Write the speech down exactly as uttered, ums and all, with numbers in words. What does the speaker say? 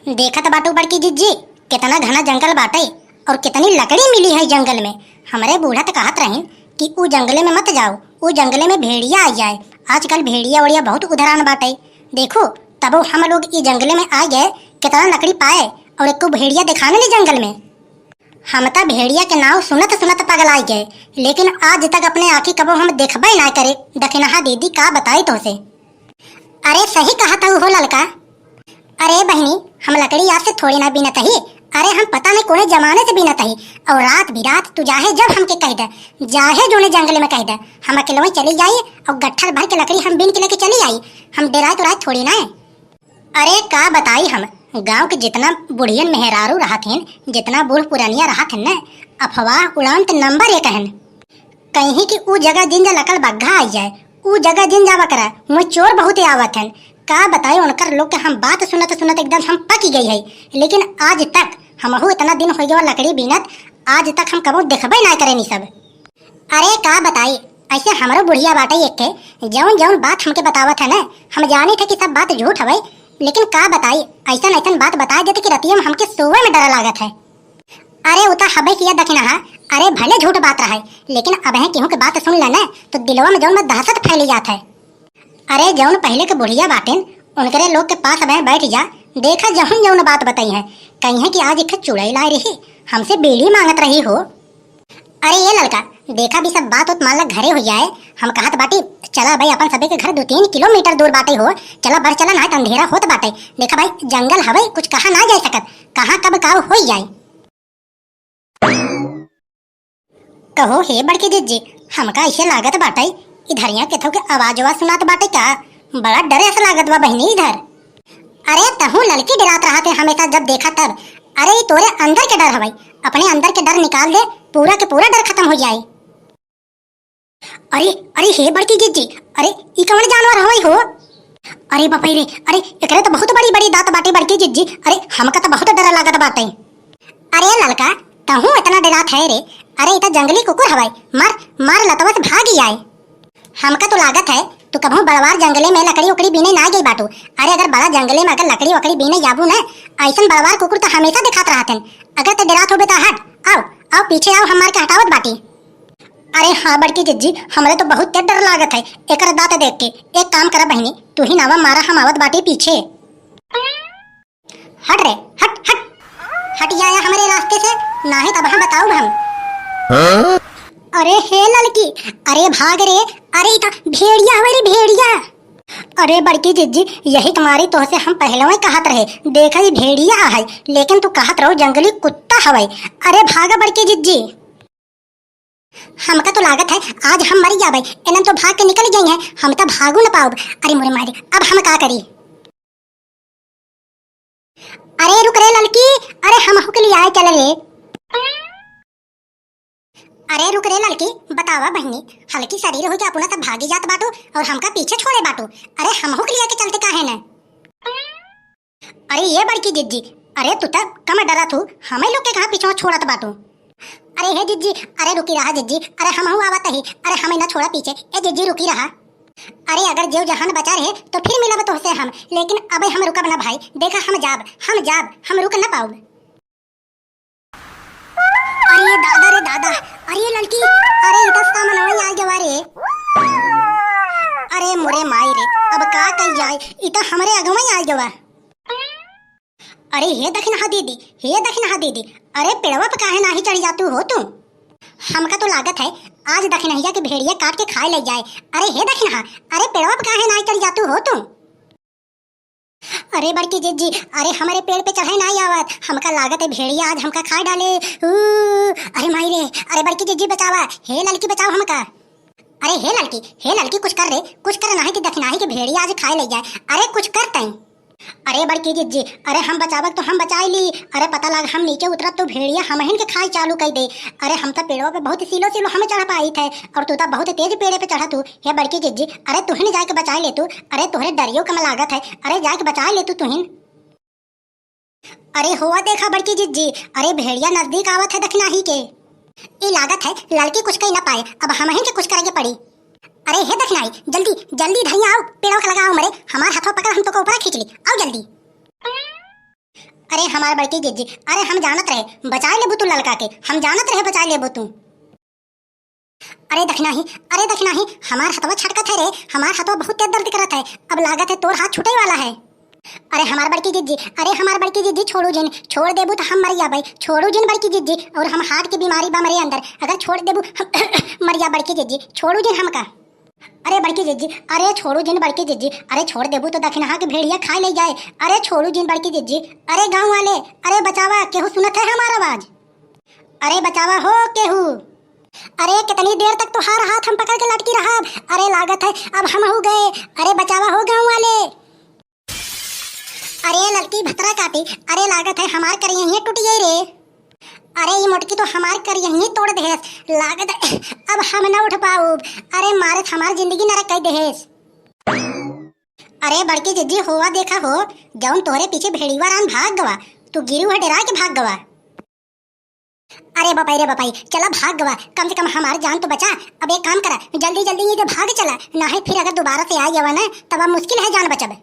देखत बाटू बड़की जिज्जी, कितना घना जंगल बाटे और कितनी लकड़ी मिली है जंगल में। हमरे बूढ़ा त कहत रहिन कि ऊ जंगले में मत जाओ, ऊ जंगले में भेड़िया आ जाए। आजकल भेड़िया वेड़िया बहुत उधरान बाटे। देखो, तबो हम लोग ई जंगले में आ गए, कितना लकड़ी पाए और एको भेड़िया देखाने ले जंगल में। हम त भेड़िया के नाव सुनत सुनत पगलाइ गए, लेकिन आज तक अपने आँखी कबो हम देखबे ना करे। दखिनहा दीदी, का बताई तोहसे। अरे सही कहत हऊ हो ललका। अरे बहिनी, हम लकड़ी आज से थोड़ी ना बीनत ही। अरे हम पता नहीं कौने जमाने से बीनत ही। और रात बिरात तू जाहे जब हमके कहि दे, जाहे जौने जंगल में कहि दे, हम अकेलवे चली जाई और गट्ठर भर के लकड़ी हम बीन के लेके चली आई। हम डेरात उरात थोड़ी ना है। अरे का बताई हम, गाँव के जितना बुढ़ियन मेहरारू रहत हन, जितना बूढ़ पुरनिया रहत हन न, अफवाह उड़ान त नंबर एक हन। कहीं कि ऊ जगह जिन जा लकड़ बग्घा आई जाए, ऊ जगह जिन जा बकरा, वहाँ चोर बहुते आवत हन। का बताई उनकर लोग के हम बात सुनत सुनत एकदम हम पक गई है। लेकिन आज तक, हमहू इतना दिन हो गया लकड़ी बीनत, आज तक हम कबो देखबे ना करे नी सब। अरे का बताई, ऐसे हमरो बुढ़िया बाटे एक के, जौन जौन बात हमके बतावत है ना, हम जानी थे कि सब बात झूठ हवे, लेकिन का बताई, ऐसन ऐसन बात बता देते कि रतिया में हमके सोवे में डर लागत है। अरे उ त हबे किया दखिनहा, अरे भले झूठ बात रहे, लेकिन अबहे केहू के बात सुन ले ना, तो दिलवा में जौन में दहशत फैली जात है। अरे जौन पहले के बुढ़िया बाटेन, उनकरे लोग के पास अबहे बैठ जा, देखा जौन जौन बात बताई है, कहीं है कि आज एक चुड़ैल आए रही, हमसे बीड़ी मांगत रही हो। अरे ये ललका, देखा भी सब बात उत मान ला घरे हो जाए। हम कहत बाटी, चला भाई अपन सभी के घर दो तीन किलोमीटर दूर बाटे हो, चला बढ़ चला, ना अंधेरा होत बाटे। देखा भाई जंगल हवे, कुछ कहा ना जा सकत, कहाँ कब का हो जाए। कहो हे बड़की जिज्जी, हमका ऐसे लागत बाटे, इधरिया केथो के आवाजवा सुनात बाटे का? बड़ा डर ऐसा लागत बा बहिनी इधर। अरे तहू ललकी डरात रहत है हमेशा जब देखा तब। अरे ई तोरे अंदर के डर हवाई, अपने अंदर के डर निकाल दे, पूरा के पूरा डर खत्म हो जाए। अरे, अरे हे बड़की जिज्जी, अरे ई कौन जानवर हवाई हो? अरे बापा रे, अरे एकरे तो बहुत बड़ी बड़ी दांत बाटे बड़की जिज्जी, अरे हमका तो बहुत डर लागत बाटे। अरे ललका, तहू इतना डरात है रे? अरे ई तो जंगली कुकुर हवाई, मार, मार लतवा से भाग ही आए। हमका तो लागत है, तू कबहू बड़वार जंगले में लकड़ी उकड़ी बीने ना गई बाटू। अरे अगर बड़ा जंगले में अगर लकड़ी उकड़ी बीने जाबू ना, ऐसन बड़वार कुकुर तो हमेशा दिखात रहत हन। अगर ते डरात होबे तो हट, आओ, आओ पीछे आओ, हम मार के हटावत बाटी। अरे हाँ बड़की जिज्जी, हमरे तो बहुत तेज डर लागत है एकर दांत देख के। एक काम करा बहिनी, तू ही नावा मारा, हम आवत बाटी पीछे। हट रे, हट, हट, हट जाया हमरे रास्ते से, नाही तब हम बताउब हम। हाँ? अरे हे ललकी, अरे भाग रे, अरे ई त भेड़िया हवे रे भेड़िया। अरे बड़की जिज्जी, यही तुम्हारी तोहसे हम पहलवे कहत रहे, देखा ई भेड़िया है, लेकिन तू कहत रहो जंगली कुत्ता हवे। अरे भागा बड़की जिज्जी। हमका तो लागत है आज हम मर जाबे, इनन तो भाग के निकल गई हैं, हम तो भागू न पाउब। अरे मोरे मारे, अब हम का करी? अरे रुक रे ललकी, अरे हमहू के लिए आए चल रे। अरे रुक रे ललकी, बतावा बहिनी, हल्की शरीर हो के अपना सब भागी जात बाटू और हमका पीछे छोड़े बाटू। अरे हमहू के लिए के चलते काहे न? अरे ये बड़की जिज्जी, अरे तू त कम डरा थू, हमें लोग के कहाँ पीछे छोड़त बाटू? अरे हे जिज्जी, अरे रुकी रहा जिज्जी, अरे हमहू आवत ही, अरे हमें ना छोड़ा पीछे, ए जिज्जी रुकी रहा। अरे अगर जीव जहान बचा रहे तो फिर मिलब तोहसे हम, लेकिन अबे हम रुकब ना भाई, देखा हम जाब, हम जाब, हम रुक ना पाउब। अरे दादा रे दादा, अरे ललकी, अरे ई त सामनवा आ गवा रे। अरे मोरे माई रे, अब का कइल जाए, ई त हमरे अगवा आ गवा। अरे हे दखिनहा दीदी, हे दखिनहा दीदी, अरे पेड़वा पे काहे नाही चढ़ जातू हो तू? हमका तो लागत है आज दखिनहिया के भेड़िया काट के खाए ले जाए। अरे हे दखिनहा, अरे पेड़वा पे काहे नाही चढ़ जातू हो तू? अरे बड़की जिज्जी, अरे हमरे पेड़ पे चढ़े नाही आवत, हमका लागत है भेड़िया आज हमका खा डाले। ऊ, अरे माई रे, अरे बड़की जिज्जी बचावा, हे ललकी बचाओ हमका। अरे हे ललकी, हे ललकी कुछ कर रे, कुछ कर, नाही तो दखिनही के भेड़िया आज खाए ले जाए। अरे कुछ कर तई। अरे बड़की जिज्जी, अरे हम बचावक तो हम बचाई ली, अरे पता लाग हम नीचे उतरब तो भेड़िया हमहिन के खाए चालू कई दे। अरे हम तो पेड़वा पे बहुत सीलो सीलो हमें चढ़ पाई थे, और तू तो बहुत तेज पेड़े पे चढ़ा तू। हे बड़की जिज्जी, अरे तुहिन जाके बचाई ले तू, अरे तोहरे डरियो कम लागत है, अरे जाके बचाई ले तू तुहिन। अरे होवा देखा बड़की जिज्जी, अरे भेड़िया नजदीक आवत है दखिनही के। ई लागत है ललकी कुछ कई ना पाए, अब हमहिन के कुछ करे के पड़ी। अरे हे दखिनही, जल्दी, जल्दी धइया आओ, पेड़वा के लगाओ मरे, हमार हथवा पकड़, हम तोका ऊपरा खींच ली, आओ जल्दी। अरे हमार बड़की जिज्जी, अरे हम जानत रहे बचाए लेबू तू ललका के, हम जानत रहे बचाए लेबू तू। अरे दखिनाही, अरे दखिनाही, हमार हथवा छटकत है रे, हमार हथवा बहुत तेज दर्द करत है, अब लागत है तोर हाथ छूटे वाला है। अरे हमार बड़की जिज्जी, अरे हमार बड़की जिज्जी, छोड़ू जिन, छोड़ देबू तो हम मर जाबे, छोड़ू जिन बड़की जिज्जी, और हम हार्ट की बीमारी बा हमरे अंदर, अगर छोड़ देबू हम मर जा बड़की जिज्जी, छोड़ू जिन हमका। अरे बड़की जिज्जी, अरे छोड़ू जिन बड़की जिज्जी, अरे छोड़ देबू तो दखिनहा के भेड़िया खाए ले जाए। अरे छोड़ू जिन बड़की जिज्जी, अरे गाँव वाले, अरे बचावा, केहू सुनत है हमार आवाज? अरे बचावा हो केहू। अरे कितनी देर तक तोहार हाथ हम पकड़ के लटकी रहब? अरे लागत है अब हम हो गए। अरे बचावा हो गाँव वाले। अरे ललकी भतरा काटी, अरे लागत है हमार करियहिए टूट गई रे। अरे ई मोटकी तो हमार करियहिए तोड़ देहेस, लागत है अब हम न उठ पाउब। अरे मारे हमार जिंदगी नरक कर देहेस। अरे बड़की जिज्जी होवा देखा हो, जौन तोहरे पीछे भेड़ीवा रान भाग गवा, तू गिरू है डरा के भाग गवा। अरे बपाई रे बपाई, चला भाग गवा, कम से कम हमार जान तो बचा। अब एक काम करा, जल्दी जल्दी ये जो भाग चला, ना है फिर अगर दोबारा से आ गवा ना, तब अब मुश्किल है जान बचब।